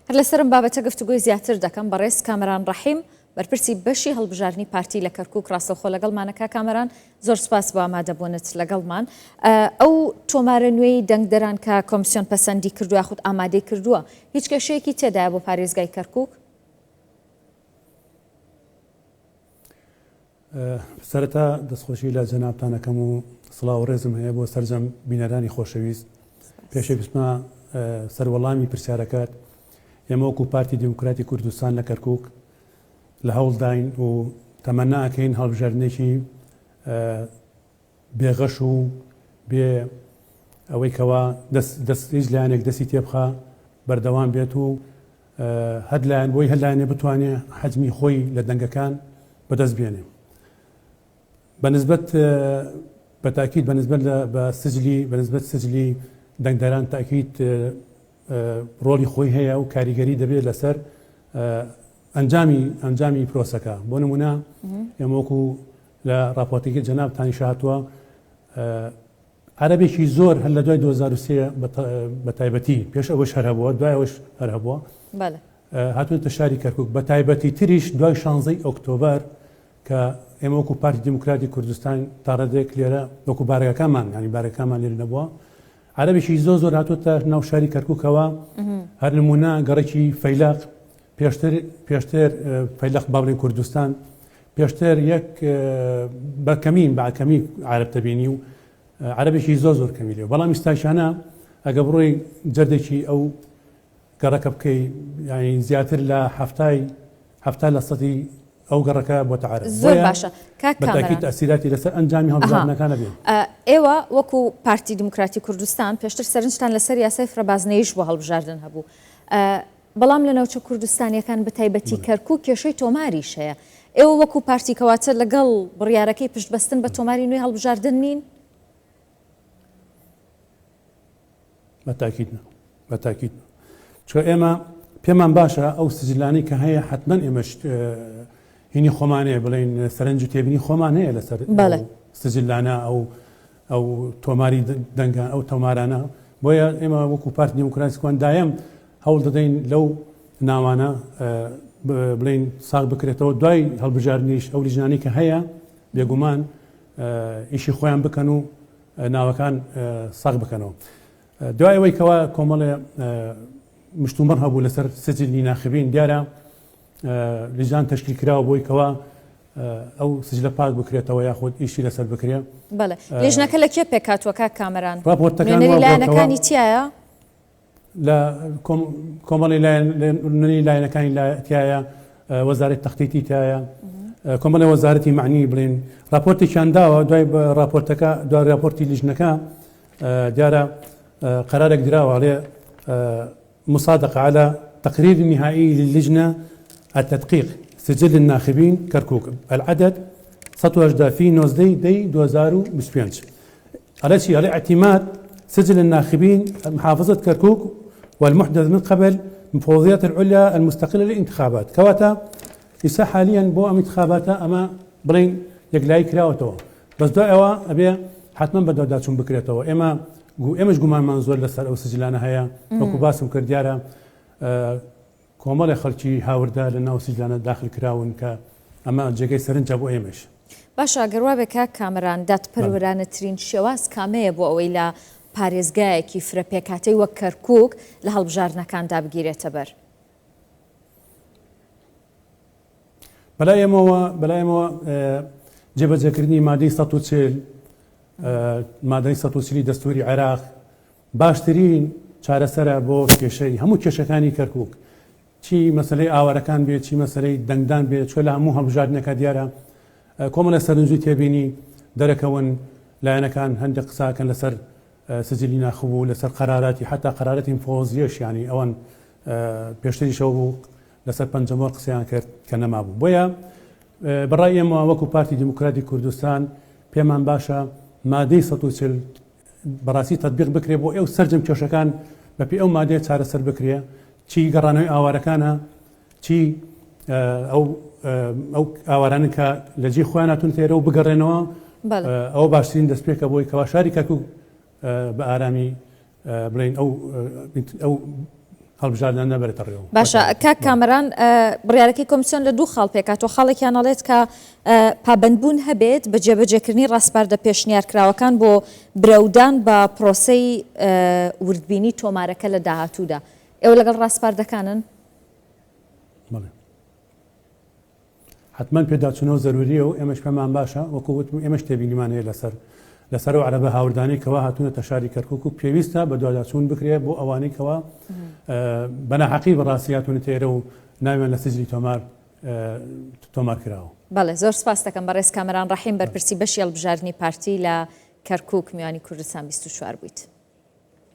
هەر لەسەر ئەم بابەتە گفتوگۆی زیاتر دەکەم بەڕێز کامەران ڕەحیم بەرپرسی بەشی هەڵبژاردنی پارتی لە کەرکوک ڕاستەوخۆ لەگەڵمانە کاک کامەران زۆر سپاس بۆ ئامادەبوونت لەگەڵمان ئەو تۆمارە نوێی دەنگدەران کە کۆمسیۆن پەسەندی کردو یاخود ئامادەی کردووە هیچ کێشەیەکی تێدایە بۆ پارێزگای کەرکوک؟ سەرەتا دەستخۆشی لە جەنابتان ئەکەم و سڵاو و ڕێزم هەیە بۆ سەرجەم بینەرانی خۆشەویست. پێش ئەوەی بچمە سەر وەڵامی پرسیارەکەت، ئێمە وەکو پارتی دیموکراتی کوردستان لە کەرکوک لە هەوڵداین و تەمەنا ئەکەین هەڵبژاردنێکی بێ غەش و بێ ئەوەی کەوا دەست دەست هیچ لایەنێک دەستی تێبخا بەردەوام بێت و هەر لایەن بۆی هەر لایەنێ بتوانێ حەجمی خۆی لە دەنگەکان بەدەست بێنێ بە نسبەت بە تاکید بە نسبەت لە بە سجلی بە نسبەت سجلی دەنگدەران تاکید ڕۆڵی خۆی هەیە و کاریگەری دەبێت لەسەر ئەنجامی ئەنجامی پرۆسەکە بۆ نمونە ئێمە وەکو لە ڕاپۆرتەکەی جەنابتانیش هاتووە عەرەبێکی زۆر هەر لە دوای 2023 بە تایبەتی پێش ئەوەش هەر هەبووە دوای ئەوەش هەر هەبووە هاتوونەتە شاری کەرکک بە تایبەتی تریش دوای شانزەی ئۆکتۆبەر کە ئێمە وەکو پارتی دیموکراتی کوردستان تاڕادەیەک لێرە وەکو بارەگەکانمان ینی بارەکانمان لێرە نەبووە عەرەبێکی زۆر زۆر هاتووەتە ناو شاری کەرککەوە هەر نمونە گەڕێکی فەیلەق پێشتر پێشتر فەیلەق با بڵێین کوردستان پێشتر یەک بە کەمین بە کەمی عەرەب دەبینی و عەرەبێکی زۆر زۆر کەمی لێ بەڵام ئیستاشانە ئەگە بڕۆی جەردێکی ئەو گەڕەکە بکەی یانی زیاتر لە حەفتای 70 لە سەدی ئەو گەڕەکە بۆتە عەرەب زۆر باشە کاک بە تاکید کامەران تەئسیراتی لەسەر ئەنجامی ئەها هەڵبژاردنەکان ئەبێ. ئێوە وەکو پارتی دیموکراتی کوردستان پێشتر سەرنجتان لەسەر یاسای فرەبازنەییش بۆ هەڵبژاردن هەبوو بەڵام لە ناوچە کوردستانیەکان بەتایبەتی کەرکوک کێشەی تۆماریش هەیە ئێوە وەکو پارتی کەواتە لەگەڵ بڕیارەکەی پشتبەستن بە تۆماری نوێی هەڵبژاردن نین؟ بە تاکید نا بە تاکید نا چونکە ئێمە پێمان باشە ئەو سجلانەی کە هەیە حتمما ئێمەش هینی خۆمان هەیە بڵێن سەرنج و تێبینی خۆمان هەیە لەسەر سجلانە ئەو ئەو تۆماری دەنگان ئەو تۆمارانە بۆیە ئێمە وەکو پارتی دیموکراتیکوان دایم هەوڵ دەدەین لەو ناوانە بڵین ساغ بکرێتەوە دوای هەڵبژاردنیش ئەو لیژنانەی کە هەیە بێگومان ئیشی خۆیان بکەن و ناوەکان ساغ بکەنەوە. دوای ئەوەی کەوا کۆمەڵێ مشتومڕ هەبوو لەسەر سجلی ناخبین دیارە لیژان تەشکیل کراوە بۆی کەوا ئەو سجلە پاک بکرێتەوە یاخود ئیشی لەسەر بکرێ. بەڵێ لیژنەکە لە کێ پێکهاتووە کاک کامەران؟ ڕاپۆرتەکان نوێنەری لایەنەکانی تیایە؟ لە کۆمەڵی لایەنی لایەنەکانی تایە وەزارەت تەختیتی تایە کۆمەڵی وەزارەتی معنی بڵین راپۆرتێکیان داوە دوای راپۆرتەکە دوای راپۆرتی لیژنەکە دیارە قرارێک دراوە ئەڵێ مصادقة على تقرير النهائي للجنة التدقيق سجل الناخبين كركوك العدد 118 في 19 دي 2025 ئەڵێ چی؟ ئەڵێ اعتماد سجل الناخبین محافظە کەرکوک والمحدث من قبل مفوضیات العلیا المستقلە للانتخابات کەواتە ئیستا حالیەن بۆ ئەم انتخاباتە ئەمە بڵێین یەکلایی کراوەتەوە بەس دوای ئەوە ئەبێ حتمما بەدواداچوون بکرێتەوە ئێمە ئێمەش گومانمان زۆر لەسەر ئەو سجلانە هەیە وەکو باسم کرد دیارە کۆمەڵێ خەڵکی هاوردە لە ناو سجلانە داخل کراون کە ئەمە جێگەی سەرنجە بۆ ئێمەش. باشە گەر وابێ کاک کامەران دادپەروەرانەترین شێواز کامەیە بۆ ئەوەی لە پارێزگایەکی فرە پێکهاتەی وەک کەرکوک لە هەڵبژاردنەکاندا بگیرێتە بەر؟ بەلای ئێمەوە بەلای ئێمەوە جێبەجێکردنی مادەی 140 مادەی 140 دەستوری عێراق باشترین چارەسەرە بۆ کێشەی هەموو کێشەکانی کەرکوک چی مەسەلەی ئاوارەکان بێت چی مەسەلەی دەنگدان بێت چۆ لە هەموو هەڵبژاردنەکە دیارە کۆمەڵە سەرنجی تێبینی دەرەکەون لایەنەکان هەندێک قساکەن لەسەر سجلی ناخبوو لەسەر قەراراتی حتا قەرارەتی مفەوەزیەش ینی ئەوان پێشتریشەوە بوو لەسەر پەنجەمۆر قسەیان کرد کە نەمابوو بۆیە بەڕای ئێمە وەکو پارتی دیموکراتی کوردستان پێمان باشە مادەی 140 بەڕاستی تەتبیق بکرێ بۆ ئەو سەرجەم کێشەکان بەپێی ئەو مادەیە چارەسەر بکرێ چی گەڕانەوەی ئاوارەکانە چی ئەو ئەو ئاوارانە کە لە جێی خۆیان هاتوون تێرە و بگەڕێنەوە ئەوە باشترین دەستپێکە بۆی کەوا شاری کەرکوک بە ئارامی بڵێین ئەو ئەو. هەڵبژاردنە نەبرێتە ڕێوە. باشە کاک کامەران بڕیارەکەی کۆمسیۆن لە دوو خاڵ پێکهاتووە، خاڵێکیان ئەڵێت کە پابەندبوون هەبێت بە جێبەجێکردنی ڕاسپاردە پێشنیارکراوەکان بۆ برەودان بە پرۆسەی وردبینی تۆمارەکە لە داهاتوودا. ئێوە لەگەڵ ڕاسپاردەکانن؟ بەڵێ. حەتمەن پێداچوونەوە زەرورییە و ئێمەش پێمان باشە، وەکو وتم ئێمەش تێبینیمان هەیە لەسەر لەسەر ئەو عەرەبە هاوردانەی کەوا هاتوونەتە شاری کەرکوک و پێویستە بەدواداچوون بکرێ بۆ ئەوانەی کەوا بە ناحەقی بەڕاستی هاتوونەتە ئێرە و ناویان لە سجلی تۆمار تۆمار کراوە. بەڵێ زۆر سپاست دەکەم بەڕێز کامەران ڕەحیم بەرپرسی بەشی هەڵبژاردنی پارتی لە کەرکوک میوانی کوردستان 24 بوویت.